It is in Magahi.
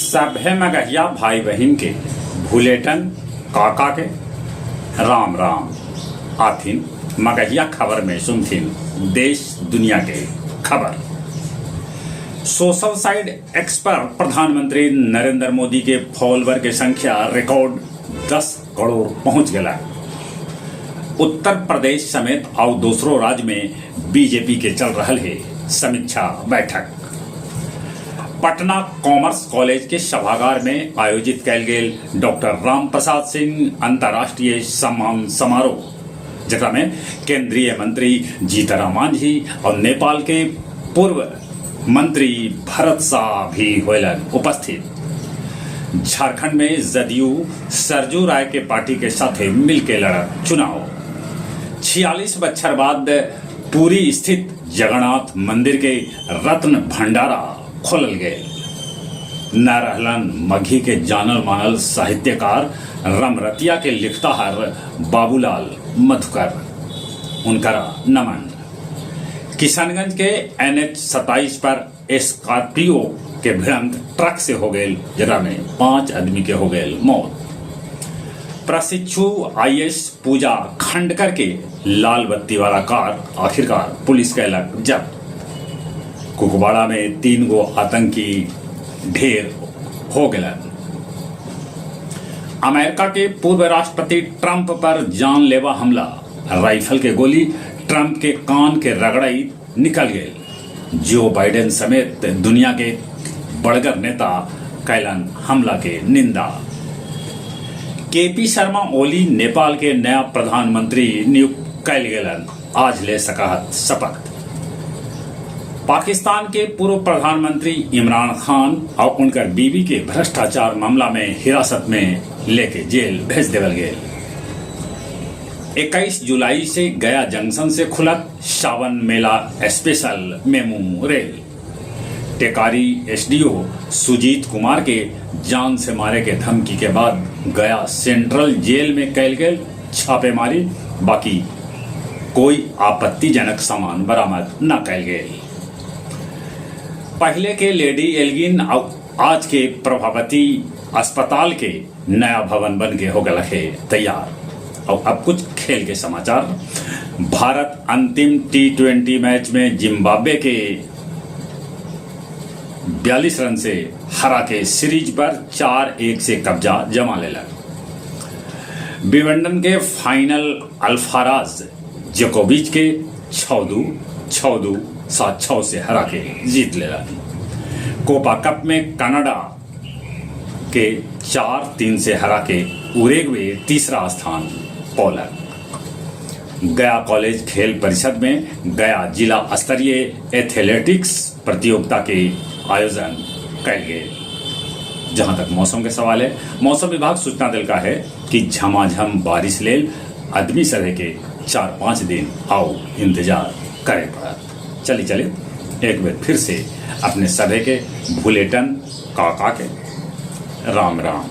सभे मगहिया भाई बहिन के भुलेटन काका के राम राम। आथिन मगहिया खबर में सुनथिन देश दुनिया के खबर। सोशल साइट एक्स पर प्रधानमंत्री नरेंद्र मोदी के फॉलोअर के संख्या रिकॉर्ड 10 करोड़ पहुंच गेला। उत्तर प्रदेश समेत आउ दूसरो राज्य में बीजेपी के चल रहल हे समीक्षा बैठक। पटना कॉमर्स कॉलेज के सभागार में आयोजित कैल गेल डॉक्टर राम प्रसाद सिंह अंतर्राष्ट्रीय सम्मान समारोह, जेकरा में केंद्रीय मंत्री जीतन मांझी और नेपाल के पूर्व मंत्री भरत शाह भी होलन उपस्थित। झारखंड में जदयू सरजू राय के पार्टी के साथे मिलके लड़त चुनाव। 46 बच्छर बाद पुरी स्थित जगन्नाथ मंदिर के रत्न भंडारा खोलल गए। न रहलन मगही के जानल मानल साहित्यकार रमरतिया के लिखताहर बाबूलाल मधुकर, उनकरा नमन। किशनगंज के एनएच 27 पर स्कॉर्पियो के भिड़ंत ट्रक से हो गए, जेकरा में 5 आदमी के हो गए मौत। प्रशिक्षु आईएएस पूजा खंडकर के लाल बत्ती वाला कार आखिरकार पुलिस कैलक जब्त। कुपवाड़ा में 3 गो आतंकी ढेर हो गए। अमेरिका के पूर्व राष्ट्रपति ट्रंप पर जानलेवा हमला, राइफल के गोली ट्रंप के कान के रगड़ई निकल गए। जो बाइडेन समेत दुनिया के बड़गर नेता कैलन हमला के निंदा। केपी शर्मा ओली नेपाल के नया प्रधानमंत्री नियुक्त कैल गेलन, आज ले सकहत शपथ। पाकिस्तान के पूर्व प्रधानमंत्री इमरान खान और उनकर बीवी के भ्रष्टाचार मामला में हिरासत में लेके जेल भेज देवल गेल। 21 जुलाई से गया जंक्शन से खुलत सावन मेला special MEMU rail. Tekari SDO Sujit Kumar के जान से मारे के धमकी के बाद गया सेंट्रल जेल में कैल गेल छापेमारी, बाकी कोई आपत्तिजनक सामान बरामद न कैल गेल। पहले के लेडी एल्गिन और आज के प्रभावती अस्पताल के नया भवन बन के हो गया है तैयार। और अब कुछ खेल के समाचार। भारत अंतिम टी20 मैच में जिम्बाब्वे के 42 रन से हरा के सीरीज पर 4-1 से कब्जा जमा लेलक। विंबलडन के फाइनल अल्फाराज जोकोविच के 6-2 6-2 7-6 से हरा के जीत लेलक। कोपा कप में कनाडा के 4-3 से हरा के उरेग्वे तीसरा स्थान पौलक। गया कॉलेज खेल परिषद में गया जिला स्तरीय एथलेटिक्स प्रतियोगिता के आयोजन कैल गेल। जहां तक मौसम के सवाल है, मौसम विभाग सूचना दिलका है कि झमाझम बारिश लेल आदमी सभे के 4-5 दिन आओ इंतजार करे पड़त। चली चले एक बार फिर से अपने सभे के भुलेटन काका के राम राम।